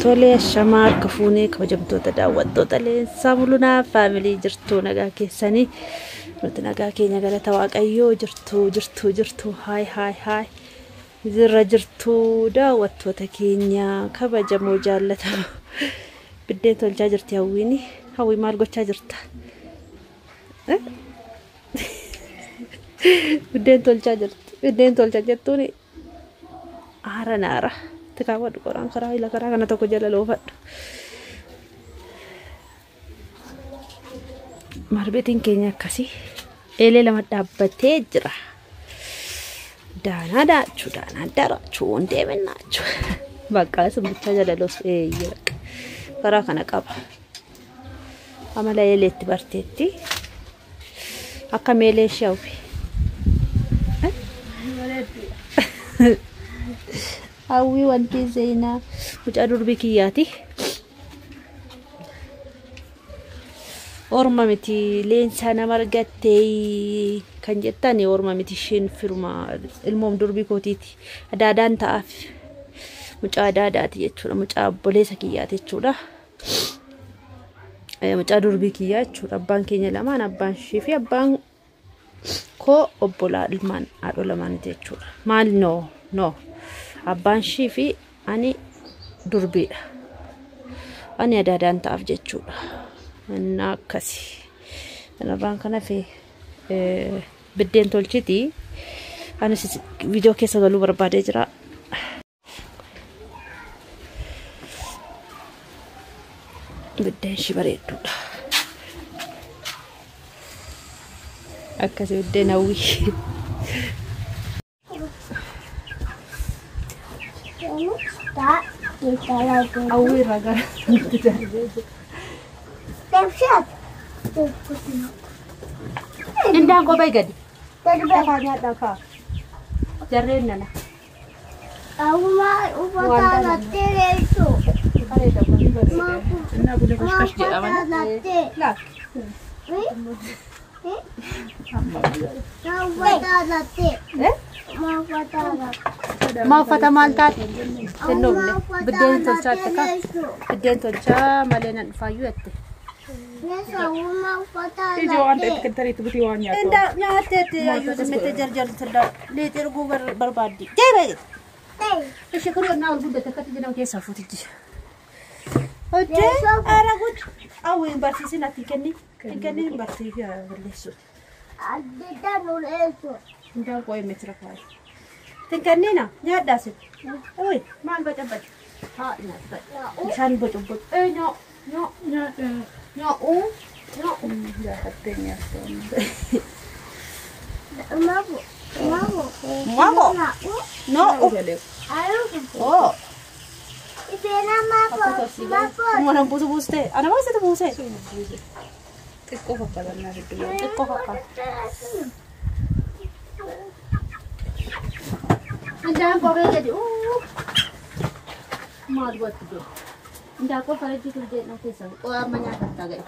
Tolee, ashamaa harka fuunee kabajamtoota daawwattoota Leensaa Mulunaa faamilii jirtuu nagaa keessanii nuti nagaa keenya galata Waaqayyoo jirtuu jirtuu jirtuu haay haay haay jirra jirtuu daawwattoota keenya kabajamoo jaallatamoo biddeen tolchaa jirti hawwiini hawwii maal gochaa jirta biddeen tolchaa jirti biddeen tolchaa jettuuni aara naara. Kaawwadhu qoraan karaa ila karaa kana tokko jala loofadhu. Marbeetiin keenya akkasii eelee lama dhaabbatee jira. Daanaa daachuu daanaa daraachuu wanti naachuu. Bakka simbichaa jala loosu eeyyee bakka karaa kana qaba. Amala eeleetti barteetti akka meelee ishee hawwi. Hawwii wanti seenaa mucaa durbii kiyyaati. Orma miti leensaa nama argattee kan jettan orma miti isheen firuma ilmoom durbii kootiiti. Adaadaan ta'aaf mucaa adaadaati jechuudha. Mucaa obboleessa kiyyaati jechuudha. Mucaa durbii kiyyaa jechuudha. Abbaan keenya lamaan abbaan ishee fi abbaan koo obbolaa ilmaan haadha lamaaniiti jechuudha. Maal noo noo. Abbaan ishii fi ani durbiidha. Ani adaadaan ta'aaf jechuudha. Innaa akkasi. Kanarraan kan hafe biddeen tolchiti. Anis viidiyoo keessa galuu barbaadee jira. Biddeen ishii bareedduudha. Akkasi biddeen hawwii. Hawwii irraa gara nutti darbee jira. Indaan kophee gadi. Lafaa nyaadhaa kaa. Jarreen nana. Maa uffata maal taate? Kennoomne. Biddeen tolchaatti kaa. Biddeen tolchaa malee nan dhufaayyuu jette. Ijoo waan ta'eef kentariitti butii waan nyaatu. Inda nyaatteetti ayyuu zimmitti jarjarti liixii dhuguu barbaaddi. Deebi'e. Ishee kun yonnaa ol guddate akkatti jedhama keessaa fuutichi. Hojjee ara gud. Awwi hin barsiisin ati kenni. Hin kenni hin barsiifi balleessuuti. Indaan qo'ee meetira kaa'e. Tin kennina nyaadhaa sin. Oi maal bacabbacu? Haa nyaadha. Bishaan bocobbocu. Ee nyoo nyoo Nyaadha. nyoo nyoo. Jaafattee nyaattu. Mamo. No. Oh. Mana buusu buustee? Ana baasitu buusee? Xiqqoo fakkaatannaa hedduu. Xiqqoo fakkaata. Indaan kophee gadi. Maal gotti jiru? Indaanqoo farajii tuljee na keessa. Qoo amma nyaatan ta'a gadi.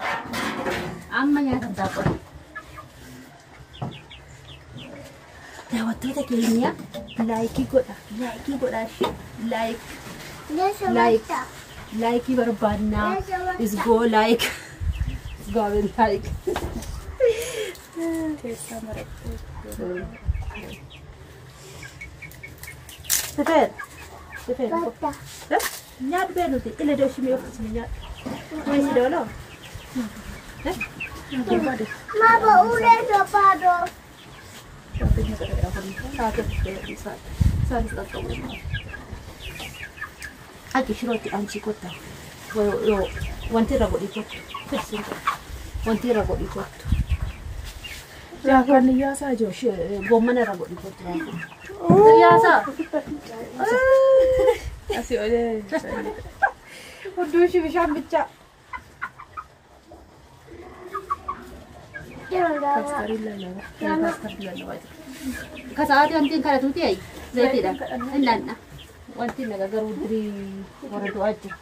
Amma nyaatan ta'a qoo. Daawwattoota keenya laayikii godha. Laayikii godha ishee. Laayik. Laayik. Laayikii barbaannaa. Isgoo laayik. Isgoo laayik. Keessaa marattee. Sifeer. Sifeer. Nyaadhu bee nuti ila dooshii mi'ooftu isin nyaadhu. Wayi dooloo. Ati shirootti aansii kottaa. Wanti irra godhii kottu. Firsiin wanti irra godhii kottu. Raakaan yaasaa jiru. Goommana irra godhii kottu. Yaasaa. Asii olee. Hudduu ishii bishaan bichaa. Paastariin lallabaa. Paastarii lallabaa jira. Kasa'aati wanti hin kadhatuuti ayi. Zayitiidha. Hin laanna. Wanti naga garuu dirii warra du'aa jira.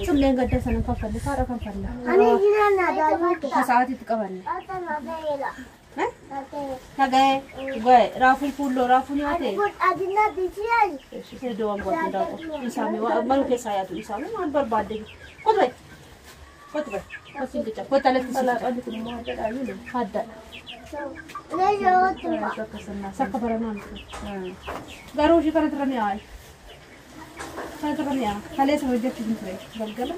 Sulleen gadda sana kanfalle faadha kanfalla. Kasa'aatiitti qabanne. Nagahee dhugaa'e raafuu fuulloo raafuu nyaate. Iddoo waan gootu daakuu isaanii malu keessaa yaatu isaanii waan barbaadde. Kottu ba'i. Kottu ba'i. Kottu hin qica. Kottu alatti si qica. Addadha. Sakka baranaa miti. Garuu ishii kanatti irra mi'aayi. Kanatti irra mi'aa. Kaleessa hojjechuuf hin ture. Galgala.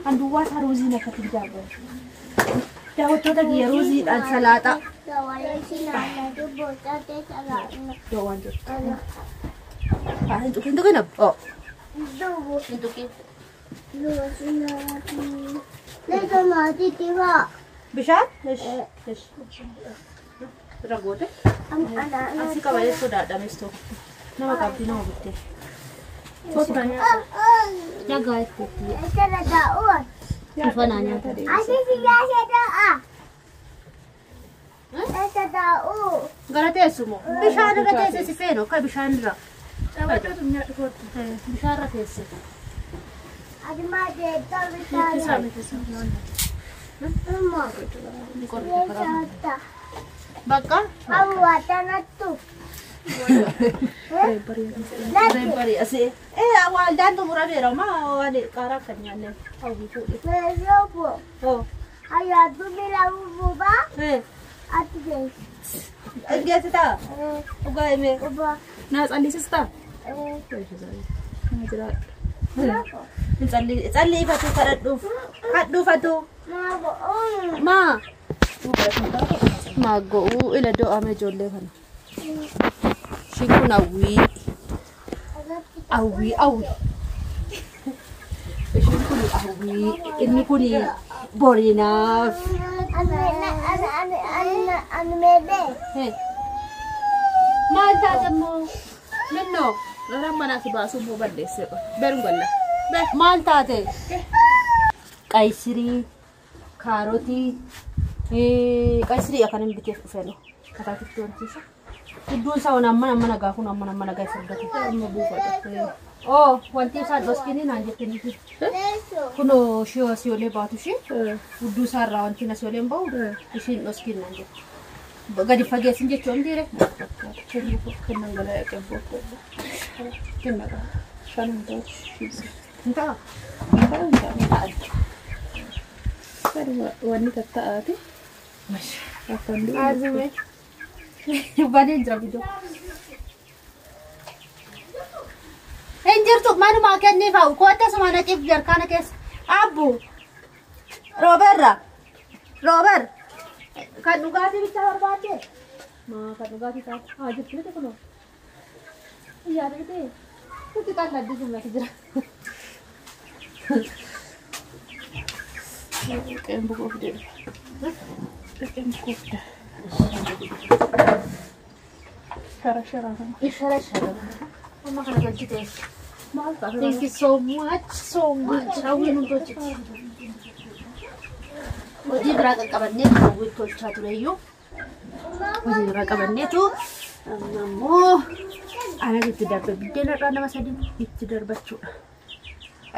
Anduwwaa isaa ruuziin akkatti jaallatu. Daawwattoota kiyya ruuziidhaan salaaxaa. Iddoo waan jiru. Hin tuqin tuqin abbo. Hin tuqin. Bishaan? Ish. Irra goote. Asii qaba sodaadha meestoo. Nama qabdi nama bitte. Nagaa itti. Uffannaa nyaata. Gara teessumoo? Bishaan irra teesse si feenu akka bishaan irra. Bishaan irra teesse. Bakka? Reebbari asii. Waldaan xumurameera maa waan qaaraa kan nyaanne hawwii fuudhe. Geessitaa? Dhugaa himee. Naa callisistaa? Calliifatu kadhadhuuf. Kadhuufatu. Maa? Maa go'uu ila do'ame ijoollee kana. Ishiin kun hawwii. Hawwii hawwii. Ishiin kun hawwii. Inni kun borinaaf. Maal taate immoo? Minnoo? Lolaan manaa si baasuu immoo balleessee qaba. Beeruun galla. Maal taate? Qayisirii, kaarotii, qayisirii akkanin biteef dhufeenu. Kataatitti wantiisa. Iddoon isaa waan amma amma nagaa kun amma amma nagaa isa argatu. Amma buufata. Oo wanti isaan dhoskini naan jettaniiti. Kunoo ishee asii olee baatu ishee hudduu isaa irraa wanti asii olee hin bahu ishiin dhoskini naan jetti. Gadi fageessin jechuun dhiire. Kennan galaa eegan booddee. Kenna qaba. Shan hin taatu. Hin ta'a. Hin ta'a. Wanni tatta'aati. Akkan du'u. Azume. Baneen jira bidoo. Hin jirtu manumaa kenniif haa kootta suma naqiif jarkaana keessa. Abbu. Rooberra. Roober. Kan dhugaatii bichaa barbaadde? Maa kan dhugaatii taate? Haa jirtu miti kunoo. Iyyaa dhugdee. Nuti kan addisuu miti jira. Qeen bukoo fidee dhufa. Qeen bukoo fida. Shara shara kana. Shara shara. Amma kana galchite. Thank you so much, so much. Hawwiin nu tolchite. Hojii biraa qaqqabannee hawwii tolchaa tureyyuu. Hojii biraa qabanneetu amma immoo anas itti darbe biddeena irraa nama sadi itti darbachuudha.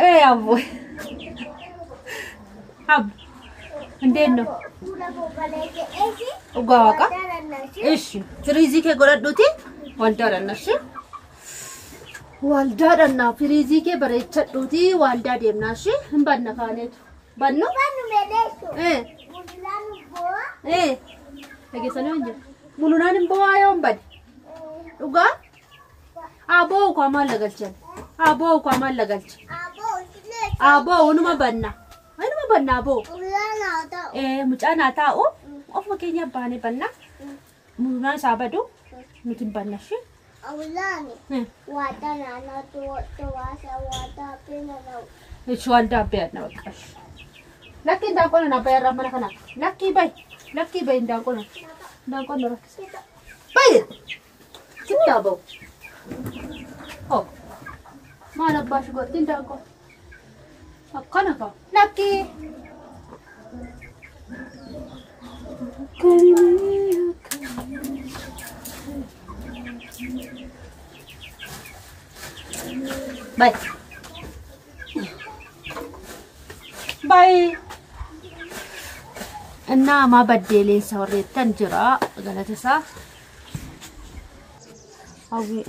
Ee abbo. Abbo. እንዴት ነው? Dhugaa waaqa. Ishi firiizii kee godhadhuuti waldaa dhanna ishi. Waldaa dhanna firiizii kee bareechadhuuti waldaa deemna ishi hin banna kaaneetu. Bannu? Dhageessanii waan jiru. Mulunaan hin bo'aa yoo hin bade. Dhugaa? Aboo ukaa maal lagalchan? Aboo ukaa maal lagalcha? Aboo unuma banna. Inuma banna aboo. Mucaan haa taa'u ofuma keenya baanee banna. Mulunaan isaa badu nuti hin banna ishee. Ishi waldaa abbayyaadha bakka. Lakkii indaanqoon abbayyaa irraa mana kana. Lakkii bayi. Lakkii bayi indaanqoon. Indaanqoon rakkisa. Bayi! Sitti haa ba'u. Hoo. Maal abbaa shi godhti indaanqoon. Akkana kaa. Lakkii. Bye. Bye. Innaa maa baddee leensa warreettan jira galata isaa. Hawwii.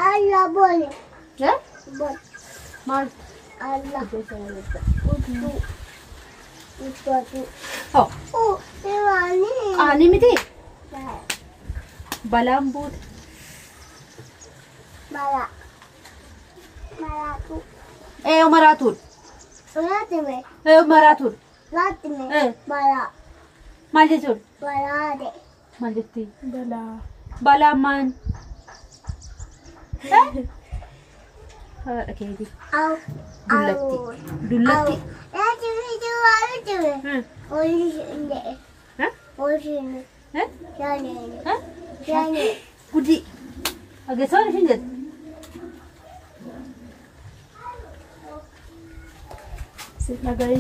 Alla bole. Eh? Bole. Maal? Alla. Uttu. Uttatu. Oh, Oh, Imani. qaanii miti? Balaan buute. Mala. Malatu. Ee maraatuun. Latime. Ee maraatuun. Latime. Eh. Mala. Maal jechuun? Balade. Maal jetti? Balaa. Balaan maal? Eh? Haadha keetii. Au. Dullatti. Dullatti. Latime. Latime. Hmm. Olishinde. Eh? Olishinde. Eh? Shane. Eh? Shane. Gudii. Ageessoo ishiin jette. Si dhaga'i.